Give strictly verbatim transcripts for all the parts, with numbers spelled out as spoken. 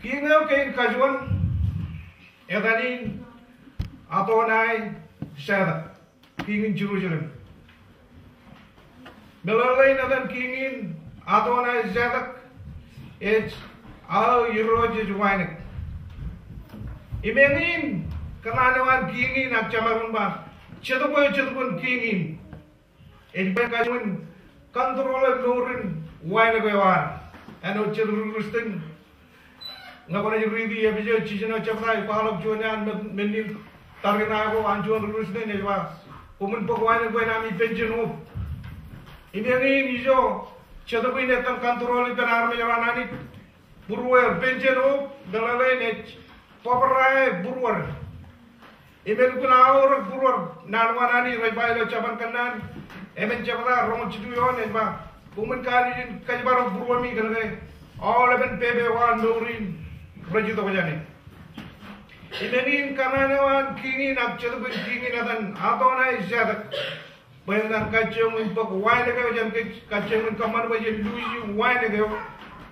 Kiiñ eo kein kajuon, etan in Adonai Zedek, kiiñ in Jerusalem. Meḷeḷein etan kiiñ in Adonai Zedek ej aō irooj ej wānōk. Im eñin kōṇaan eo an kiiñ in ak jemaroñ ba, Jetōb eo, Jetōb in kiiñ in. Ej bwe en kajuon control e mour in wānōk eo an. Āinwōt jet ri-Christian ñe kwōnaaj riiti Epesōs jiljino jebta, ij kwaḷọk juon iaan men, men in tariṇae ko an juon ri-Christian ej ba, koṃwin bōk wānōk bwe en ami penjen oop. Im eñin ijo, Jetōb in ettan control ippān armej ro an Anij. Būrueer, penjen oop, meḷeḷein ej bōbrae būruod. Im elukkuun aorōk būruod, naan ko an Anij rej ba ilo Japan kōnnaan, emān jebta roñoul jilu eoon ej ba, koṃwin kanooj in kōjparok būruemi kōnke aolepen pepe eo an mour in rej itok jāne. Im eñin kōṇaan eo an kiiñ in ak Jetōb in kiiñ in etan Adonai Zedek. Bwe en kajjioñ in bōk wānōk eo jān kōj, kajjioñ in kōṃṃan bwe jen luuji wānōk eo,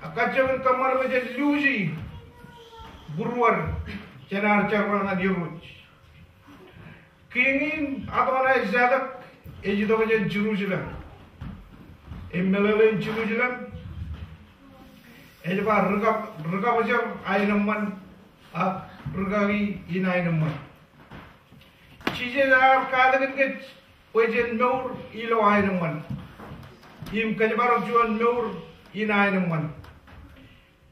ak kajjioñ in kōṃṃan bwe jen luuji būruod jān ad jerbal ñan Irooj. Kiiñ in Adonai Zedek ej itok jān Jerusalem. Im meḷeḷein Jerusalem ej ba ri-kab-, ri-kabōjor aenōṃṃan ak rūkaki in aenōṃṃan. Jisōs ear katakin kōj bwe jen mour ilo aenōṃṃan im kōjparok juon mour in aenōṃṃan.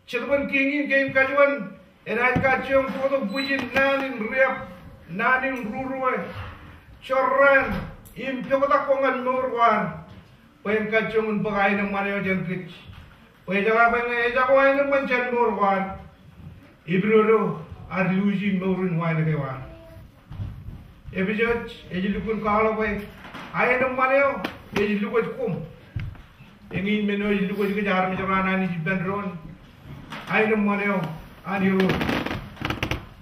Jetōb in kiiñ in kein kajuon enaaj kajjioñ bōktok bwijin naan in riab, naan in rurue, jorrāān im poktak ko ñan mour ko an. Bwe en kajjioñ in bōk aenōṃṃan eo jān kōj. Bwe ejeḷā bwe ñe ejako aenōṃṃan jān mour ko an, epidodo ad luuji mour in wānōk eo an. Epesōs ej lukkuun kwaḷọk bwe aenōṃṃan eo ej lukwōj koṃ. Eñin men eo ej lukwōj kōj armej ro an Anij ippān doon. Aenōṃṃan eo an Irooj.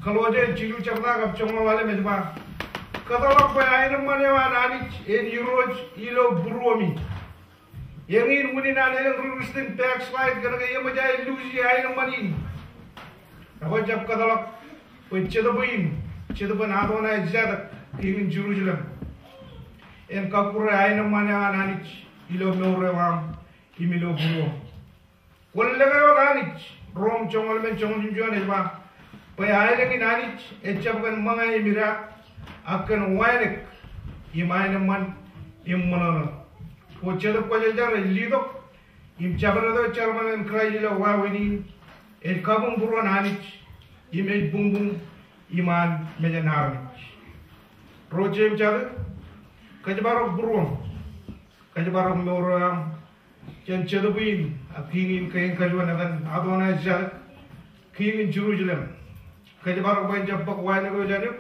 Kolosse jilu jebta kab joñoul ḷalem ej ba, kōtḷọk bwe aenōṃṃan eo an Anij en Irooj ilo būruemi. Eñin unin an elōñ ri-Christian backslide kōnke eṃōj aer luuji aenōṃṃan in. Ekwe jab kōtḷọk bwe Jetōb in, Jetōb in Adonai Zedek, kiiñ in Jerusalem, en kakkure aenōṃṃan eo an Anij ilo mour eo aṃ im ilo būruōṃ. Kwōn lōke wōt Anij, Rom joñoul emān joñoul jimjuon ej ba, bwe aelōñ in Anij ejjab kōn ṃōñā im idaak, ak kōn wānōk im aenōṃṃan im ṃōṇōṇō. Bwe Jetōb Kwōjarjar ej litok, im jabdewōt jerbal in Kraist ilo wāween in ej kabuñbūruon Anij, im ej buñbuñ iṃaan mejān armej. Ro jeiū im jatū, kōjparok būruōṃ, kōjparok mour eo aṃ jān Jetōb in, ak kiiñ in kein kajuon etan Adonai Zedek, kiiñ in Jerusalem. Kōjparok bwe en jab bōk wānōk eo jān eok,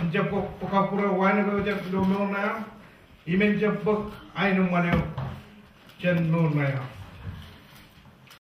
en jab bōk, bōk kakkure wānōk eo jān ilo mour ṇe aṃ, im en jab bōk aenōṃṃan eo jān mour ṇe aṃ.